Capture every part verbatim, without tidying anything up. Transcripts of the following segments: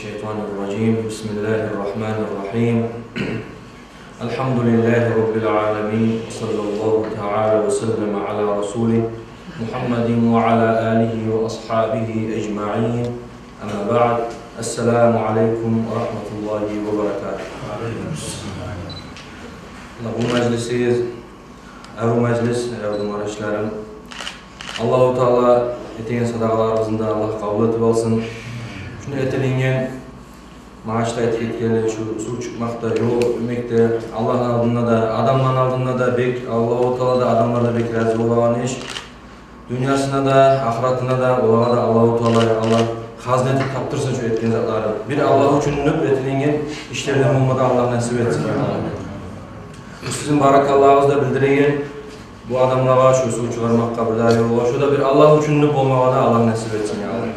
الشيطان الرجيم. بسم الله الرحمن الرحيم. الحمد لله رب العالمين، وصلى الله تعالى وسلم على رسوله محمد وعلى آله وأصحابه أجمعين. أما بعد، السلام عليكم ورحمة الله وبركاته. Муна бу мажлисигиз арив мажлис, арив къардашларым. Аллагьу Таала этеген садагъаларыгъызны да Аллагь къабул этип алсын. Шунда этилинген, магъа да этип гетгенлей, шу сув чыкъмакъ да, ёл этмек де Аллагьны алдында да, адамланы алдында да бек, Аллагьу Таала да, адамлар да бек рази болагъан иш. Дюньясына да, ахыратына да, олагъа да Аллагьу Таала, я Аллагь, хазна этип тапдырсын шу этген затлары. Бир Аллагь учун деп этилинген ишлерден болма да Аллагь насип этсин, я Аллагь. Бу сизин баракаллагъыгъыз да билдиреген бу адамлагъа, шу сув чыгъармакъгъа, бир дагъы ёлгъа, шу да бир Аллагь учун деп болмагъа да Аллагь насип этсин, я Аллагь.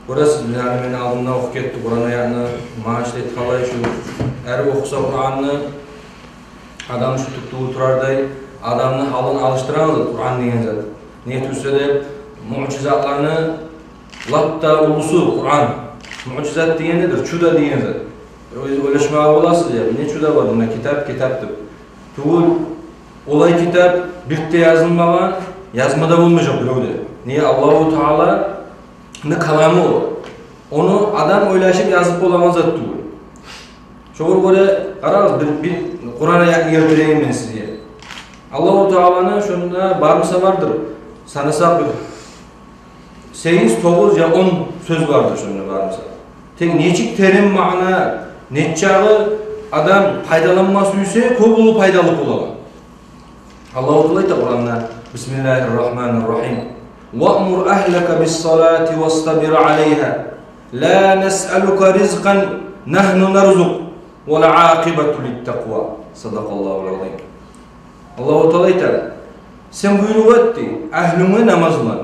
Гёресиз, бир дагъы мени алдымда охуп гетди Къуран аятны, магъа да этип къалай, шу арив охуса Къуранны, адам шу тюпде турардай, адамны гьалын алышдырагъан зат Къуран деген зат. Не тюгюл де, муъжизатланы лап да уллусу Къуран. Муъжизат деген недир? Чудо деген зат. Оьзю ойлашмагъа боласыз, я не чудо бар мунда, китап, китап деп. Тюгюл, олай китап бир де язылмагъан, язма да болмажакъ бирев де. Не, Аллагьу Тааланы каламы о. Ону адам ойлашып язып болагъан зат тюгюл. Шогъар гёре, къарагъыз, бир, бир Къуран аятны гелтирейим мен сизге. Аллагьу Тааланы шонда бармыса бардыр, санасакъ, бир сегиз, тогъуз я он сёз бардыр шонда бармыса. Тек нечик терен маъна, нечакъы адам пайдаланма сюйсе, кёп уллу пайдалы болагъан. Аллагьу Таала айта Къуранда: بسم الله الرحمن الرحيم. وأمر أهلك بالصلاة واصطبر عليها لا نسألك رزقا نحن نرزقك والعاقبة للتقوى. صدق الله العظيم. Аллагьу Таала айта: сен буйрукъ эт, дей, агьлюнге намаз къылма,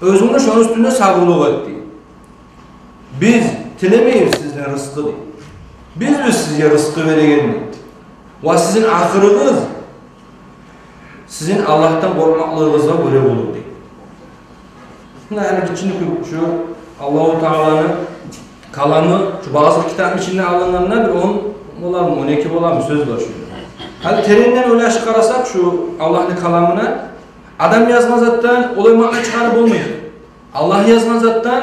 дей. Оьзюнг де шону уьстюнде сабурлукъ эт, дей. Биз тилемейбиз сизден рызкъы, дей. Бизбиз сизге рызкъы береген, дей. Ва сизин ахырыгъыз сизин Аллагьдан къоркъмакълыгъыгъызгъа гёре болур, дей. Муна, яни, гиччинек шу Аллагьу Тааланы каламы, шу базы китапны ичинде алынгъанына бир он боламы, он эки боламы сёз бар шу. Гьали теренден ойлашып къарасакъ шу Аллагьны каламына, адам язгъан затдан олай маъна чыгъарып болмай. Аллагь язгъан затдан,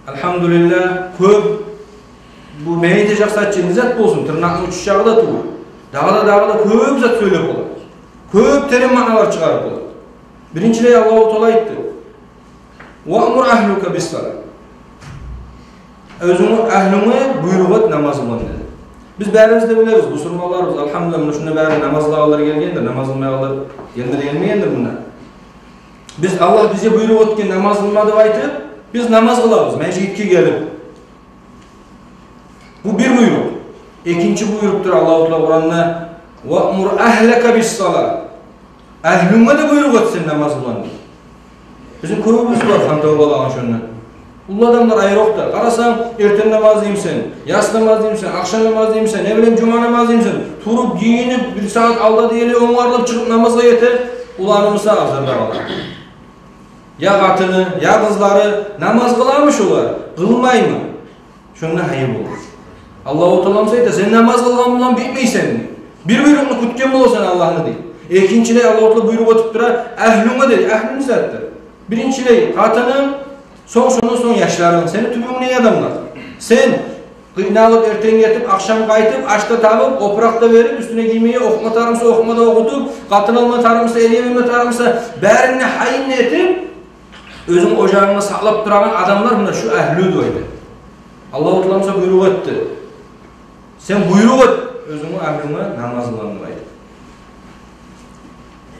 альгьамдулиллагь, кёп, бу мен айтажакъ зат чы не зат болсун, тырнакъны учур чакъы да тюгюл, дагъы да, дагъы да кёп зат сёйлеп бола. Кёп терен маъналар чыгъарып бола. Биринчилей Аллагьу Таала айтды: وأمر أهلك بالصلاة. Оьзюнгню агьлюнге буйрукъ эт намаз къылма, деди. Биз барибиз де билебиз, бусурманларбыз, альгьамдулиллагь, муна шунда бары намаз къылагъанлар гелгендир, намаз къылмайгъанлар гелмей, гелмегендир мунда. Биз, Аллагь бизге буйрукъ этген намаз къылма деп айтып, биз намаз къылабыз межитге гелип. Бу бир буйрукъ. Экинчи буйрукъдур Аллагьу Таала Къуранда: وأمر أهلك بالصلاة. Агьлюнге де буйрукъ эт сен намаз къылма, дей. Бизин кёбюбюз бар хантав болагъан шондан. Уллу адамлар айрокъда. Къарасанг, эртен намаз деймисен, яссы намаз деймисен, ахшам намаз деймисен, не билейим, жума намаз деймисен, туруп, гийинип, бир сагьат алда дегенлей онгарылып чыгъып намазгъа гете, уланы буса абзарда къала. Я къатыны, я къызлары намаз къыламы шолар, къылмаймы? Шонда гьайы болур. Аллагьу Таала буса айта: сен намаз къылгъан булан битмейсен, дей. Бир буйрукъну кютген боласан Аллагьны, дей. Экинчилей Аллагьу Таала буйрукъ этип тура, агьлюнге, дей, агьлю не затдыр? Биринчилей къатынынг, сонг, шондан сонг яшларынг, сени тюбюнгдеги адамлар. Сен къыйналып, эртен гетип, ахшам къайтып, аш да табып, опуракъ да берип, уьстюне гиймеге, охума тарыкъ буса охума да охутуп, къатын алма тарыкъ буса, эр эвленме тарыкъ буса, барын да гьайын этип, оьзюнг ожагъынгны сакълап турагъан адамлар муна шу агьлю деп айта. Аллагьу Таала буса буйрукъ этди: сен буйрукъ эт оьзюнгню агьлюнге намаз къылма деп айта.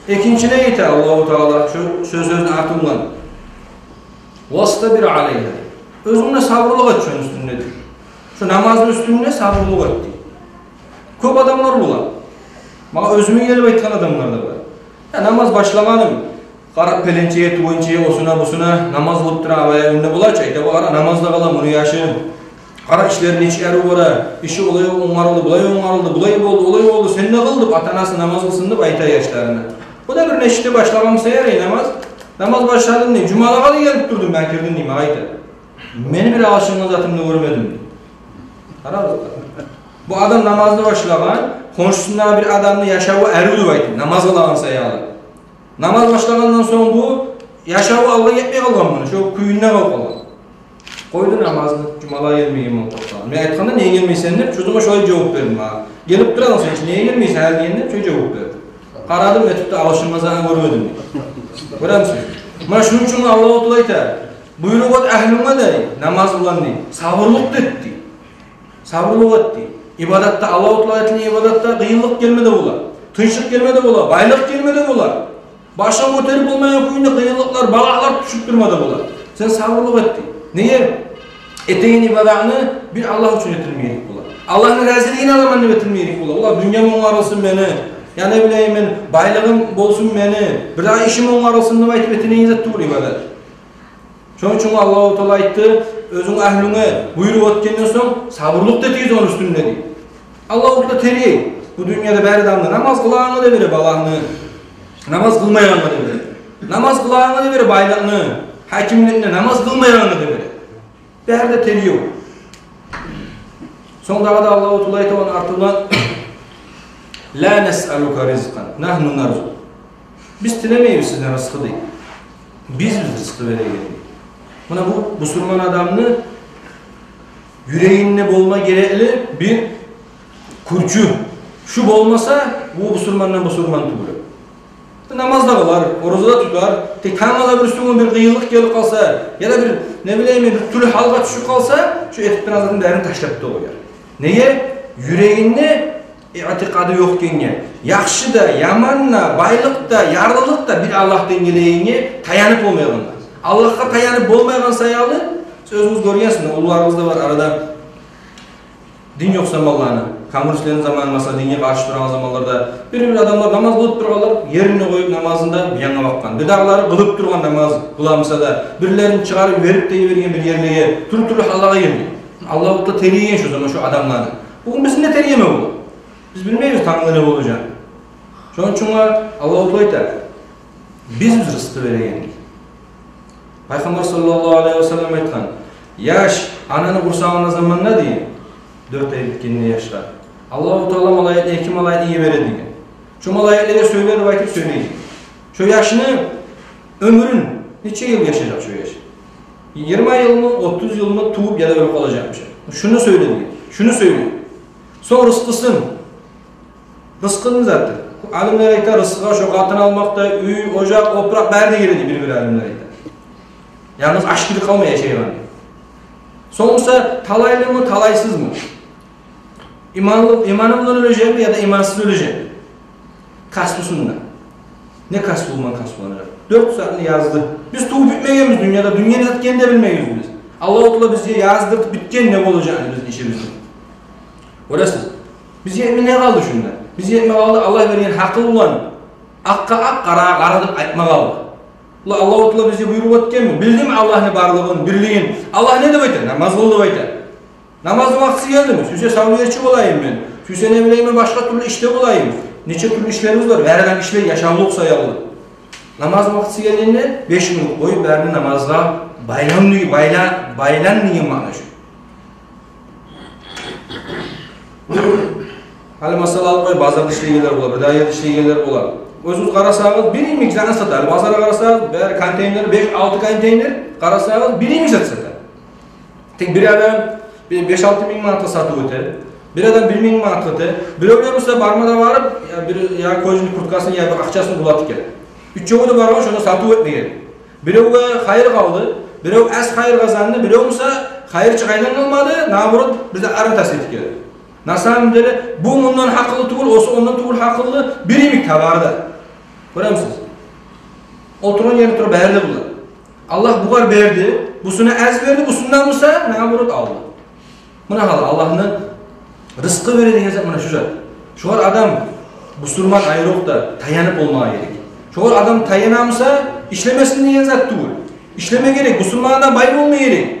Экинчилей айта Аллагьу Таала шу, шу сёзню артындан: واصطبر عليها. Оьзюнг де сабурлукъ эт шону уьстюнде, дей. Шу намазны уьстюнде сабурлукъ эт, дей. Кёп адамлар бола. Магъа оьзюме гелип айтгъан адамлар да бар. Я намаз башлагъаным, къарап, пеленчеге, тюгенчеге, осуна, бусуна намаз къылып тура, абай уьюнде бола чы, айта: къара, намаз да къыла муну яшы. Къара, ишлери нечик арив бара, иши олай онгарылды, булай онгарылды, булай болду, олай болду, сен де къыл деп, ата-анасы намаз къылсын деп айта яшларына. Бу да бир нечик де башлагъан буса ярай намаз. Намаз башладым дей, жумалагъа да гелип турдум, мен кирдим дей, магъа айта. Мени бир алышынгъан затымны гёрмедим дей. Къарагъыз. Бу адам намазны башлагъан, хоншусундагъы бир адамны яшаву арив деп айтып, намаз къылагъан саялы. Намаз башлагъандан сонг бу яшаву алгъа гетмей къалгъан муну, шо кююнде къалып къалгъан. Къойду намазны, жумалагъа гелмеймен мен, къоркъсам. Мен айтгъанда, неге гелмейсен деп, шо заман шолай жавап берди магъа. Гелип турасан сен чи, неге гелмейсен гьали дегенде, шо жавап берди. Къарадым, этип де алышынмаса гьа, гёрмедим. Гёремисиз? Муна шону учун Аллагьу Таала айта, буйрукъ эт агьлюнге дей, намаз къылгъан дей, сабурлукъ эт дей. Сабурлукъ эт дей. Ибадатда, Аллагьу Таала этилген ибадатда къыйынлыкъ гелме де бола. Тынчлыкъ гелме де бола, байлыкъ гелме де бола. Башын гётерип болмайгъан кююнде къыйынлыкълар, балагьлар тюшюп турма да бола. Сен сабурлукъ эт дей. Неге? Этеген ибадатны бир Аллагь учун этме герек бола. Аллагьны разилигин аламан деп этме герек бола. Олар дюньям онгарылсын мени, я не билейим мен, байлыгъым болсун мени, бир дагъы ишим онгарылсын деп айтып этеген зат тюгюл ибадат. Шону учун Аллагьу Таала айтды, оьзюнг агьлюнге буйрукъ этгенден сонг, сабурлукъ да этигиз ону уьстюнде дей. Аллагьу Таала тергей. Бу дюньяда бары адамны, намаз къылагъангъа да бере балагьны, намаз къылмайгъангъа да бере. Намаз къылагъангъа да бере байлыкъны, гьакимликни, намаз къылмайгъангъа да бере. Бары да тергев. Сонг дагъы да Аллагьу Таала айта ону арты булан: «Ла насъалука ризкъан, нагьну нарзукъ». Биз тилемейбиз сизден рызкъы дей. Биз, биз рызкъы береген дей. Муна бу бусурман адамны юрегинде болма герекли бир кюрчю. Шу болмаса, бу бусурмандан бусурман тюгюл. Намаз да къылар, ораза да тутар. Тек тангала бир сюнгюн бир къыйынлыкъ гелип къалса, я да бир, не билейим мен, бир тюрлю гьалгъа тюшюп къалса, шу этип турагъан затын барын ташлап да къояр. Неге? Юрегинде итикъады ёкъ экенге, яхшы да, яман да, байлыкъ да, ярлылыкъ да бир Аллагьдан гелегенге таянып болмайгъан. Аллагьгъа таянып болмайгъан саялы, сиз оьзюгюз гёргенсиз, уллуларыбыз да бар арада. Дин ёкъ заманланы, коммунистлени заманы, масала, динге къаршы турагъан заманларда бир-бир адамлар намаз къылып тургъанлар, ерин къоюп намазын да бу янгъа бакъгъан. Бирдагъылары къылып тургъан намаз, къыламыса да, бирлерин чыгъарып йиберип де йиберген бир ерлеге, тюрлю-тюрлю гьаллагъа гелген. Аллагьу Таала тергеген шо заман шо адамланы. Бугюн бизин де тергеме бола. Биз билмейбиз тангала не болажагъын. Шону учун Аллагьу Таала айта: «Биз, биз рызкъы береген», — дей. Пайхаммар саллаллагьу алайгьи ва саллам айтгъан: «Яш ананы къурсагъында заманда, — дей, — дёрт ай битгенде яшгъа, Аллагьу Таала малайикни, эки малайикни йибере, — деген. — Шо малайиклеге сёйле деп айтып сёйлей, — деген. — Шо яшны оьмюрюн, нече йыл яшажакъ шо яш? Йигирма йылмы, отуз йылмы, тувуп яда оьлюп къалажакъмы? Шуну сёйле, — деген. — Шуну сёйле. Сонг рызкъысын». Рызкъыны заты. Алимлер айта, рызкъыгъа шо къатын алмакъ да, уьй, ожакъ, опуракъ бары да гире дей, бир-бир алимлер айта. Янгыз аш кюйде къалмай яшайгъан. Сонг буса, талайлымы, талайсызмы? Иманлы, иманы булан оьлежекми яда имансыз оьлежекми? Касбусун да. Не касбу булан касбуланажакъ? Дёрт затны язды. Биз тувуп битмегенбиз дюньяда, дюнья не этгенин де билмейбиз биз. Аллагьу Таала бизге яздырып битген не болажагъын бизин ишибизни. Гёресиз? Бизге этме не къалды шунда? Бизге этме къалды Аллагь берген гьакъыл булан акъгъа акъ, къарагъа къара деп айтма къалды. Ла, Аллагьу Таала бизге буйрукъ этгенми? Билдим Аллагьны барлыгъын, бирлигин. Аллагь не деп айта? Намаз къыл деп айта. Намазны вакътиси гелдими? Сюйсе савлиерчи болайым мен. Сюйсе, не билейим мен, башгъа тюрлю ишде болайым. Нече тюрлю ишлерибиз бар. Бары да ишлей, яшавлукъ саялы. Намазны вакътиси гелгенде беш минут къоюп, барын намазгъа байлан, байла-, байлан деген маъна шу. Гьали масала алып къой, базарда ишлейгенлер бола, бир дагъы ерде ишлейгенлер бола. Оьзюгюз къарасагъыз, бир йимик затны сата. Гьали базаргъа къарасагъыз, бары контейнер, беш-алты контейнер, къарасагъыз, бир йимик зат сата. Тек бир адам бир беш-алты минг манатгъа сатып эте, бир адам бир минг манатгъа эте. Биревлер буса барма да барып, я бир, я кожаный курткасын, я бир акъчасын булатып геле. Уьчевю де баргъан шонда сатып этмеге. Биревге хайыр къалды, бирев аз хайыр къазанды, бирев буса хайыр чы къайдан къалмады, наоборот, бир де аран тас этип геле. На самом деле, бу мундан гьакъыллы тюгюл, оьзю ондан тюгюл гьакъыллы, бир йимик товар да. Гёремисиз? Олтургъан еринде туруп бары да булар. Аллагь бугъар берди, бусуна аз берди, бусундан буса, наоборот, алды. Муна гьали Аллагьны рызкъы бере деген зат муна шу зат. Шогъар адам, бусурман айрокъда, таянып болмагъа герек. Шогъар адам таянамыса, ишлемесин деген зат тюгюл. Ишлеме герек, бусурман адам бай болма герек.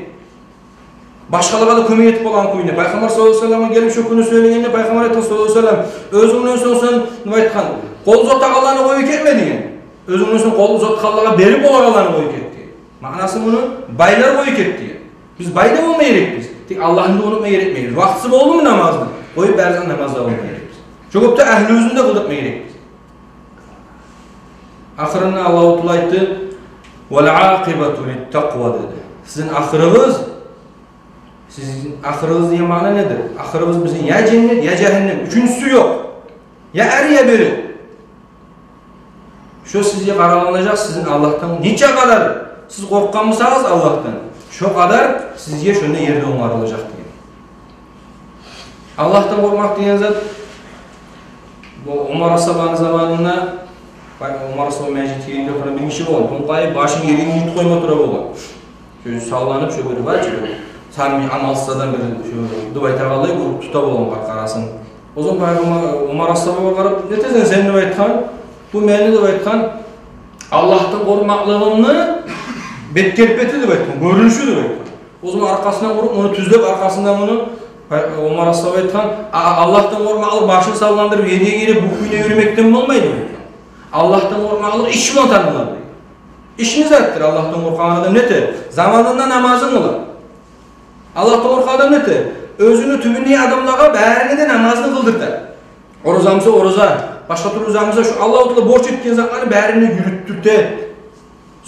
Башгъалагъа да кёмек этип болагъан кюйде. Пайхаммар саллаллагьу алайгьи ва салламгъа гелип шо кюйню сёйлегенде, Пайхаммар айтгъан саллаллагьу алайгьи ва саллам, оьзюнгден сонг сен айтгъан, къол узатагъанланы къоюп гетме деген. Оьзюнгню сонг къолун узатгъанлагъа берип, олагъа аланы къоюп гет деген. Маънасы муну байлар къоюп гет деген. Биз бай да болма герекбиз. Тек Аллагьны да унутма герекмейбиз. Вакътиси болдуму намазны? Къоюп, бары затны намазда болма герекбиз. Шо кюйде агьлюбюзню де къылдыртма герекбиз. Ахырында Аллагьу Таала айтды: «Вал акъибату литтакъва», — деди. Сизин ахырыгъыз, сизин ахырыгъыз деген маъна недир? Ахырыбыз бизин я женнет, я жагьаннам. Уьчюнчюсю ёкъ. Я ари, я бери. Шо сизге къаралынажакъ, сизин Аллагьдан нече къадар сиз къоркъгъан бусагъыз Аллагьдан, шо къадар сизге шонда ер де онгарылажакъ деген. Аллагьдан къоркъмакъ деген зат, бу Умар асгьабаны заманында, Умар асгьаба межитге гирип, бир гиши болгъан, тонкъайып, башын ерге йимик къоймай тура болгъан. Шо салланып, шо бир бар чы, бир сами амалсыз адам бир, шо деп айтагъанлай, бу тута болгъан къаркъарасын. О заман Пайхаммар, Умар асгьабагъа къарап: «Не этесен сен?» — деп айтгъан. «Бу мени, — деп айтгъан, — Аллагьдан къоркъмакълыгъымны бет келпети, — деп айтгъан, — гёрюнюшю», — деп айтгъан. О заман аркъасындан уруп, муну тюзлеп, аркъасындан муну, Пай-, Умар асгьаба айтгъан: «А, Аллагьдан къоркъмакълыкъ башын салландырып, ерге гирип, бу кюйде юрюмекден болмай», — деп айтгъан. «Аллагьдан къоркъмакълыкъ иш булан танылар», — деген. Иш не затдыр? Аллагьдан къоркъагъан адам не этер? Заманында намазын къылар. Аллагьдан къоркъагъан адам не этер? Оьзюню тюбюндеги адамлагъа, барына да намазны къылдыртар. Ораза буса ораза, башгъа тюрлю зат буса, шо Аллагьу Таала борч этген затланы барын да юрютдюртер.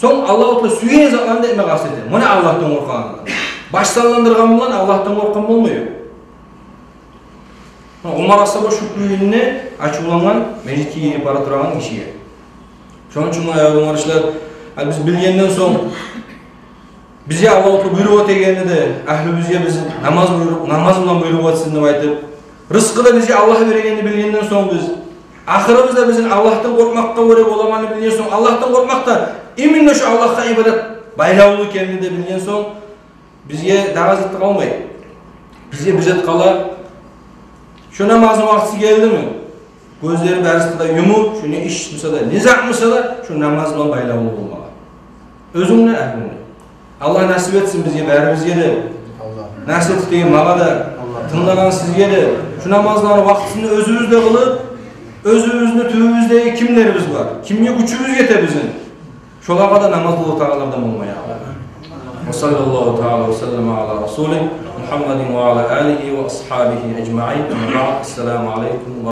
Сонг Аллагьу Таала сюеген затланы да этме къаст этер. Муна Аллагьдан къоркъагъан адам. Баш салландыргъан булан Аллагьдан къоркъгъан болмай. Умар асгьаба шу кюйде ачувлангъан межитге гирип бара турагъан гишиге. Шону учун, аявлу къардашлар, а, биз билгенден сонг, бизге Аллагьу Таала буйрукъ этегенни де, агьлюбюзге биз намаз буйрукъ, намаз булан буйрукъ этсин деп айтып, рызкъы да бизге Аллагь берегенни билгенден сонг биз, ахырыбыз да бизин Аллагьдан къоркъмакъгъа гёре болагъанны билген сонг, Аллагьдан къоркъмакъ да именно шо Аллагьгъа ибадат байлавлу экенни де билген сонг, бизге дагъы зат къалмай. Бизге бир зат къала. Шо намазны вакътиси гелдими? Гёзлерин барысын да юмуп, шо не иш буса да, не зат буса да, шо намаз булан байлавлу болмагъа. Оьзюнг де, агьлюнг де. Аллагь насип этсин бизге, барыбызгъа да. Аллагь. Насип этсин деген магъа да, Аллагь. Тынглагъан сизге де. Шо намазланы вакътисинде оьзюбюз де къылып, оьзюбюзню тюбюбюздеги кимлерибиз бар, кимге гючюбюз ете бизин, шолагъа да намаз къылып турагъанлардан болмагъа, я Аллагь. Ва саллаллагьу таала ва саллама ала расулигьи Мугьаммадин ва ала алигьи ва асгьабигьи ажмаин. Амма баъд. Ассаламу алейкум ва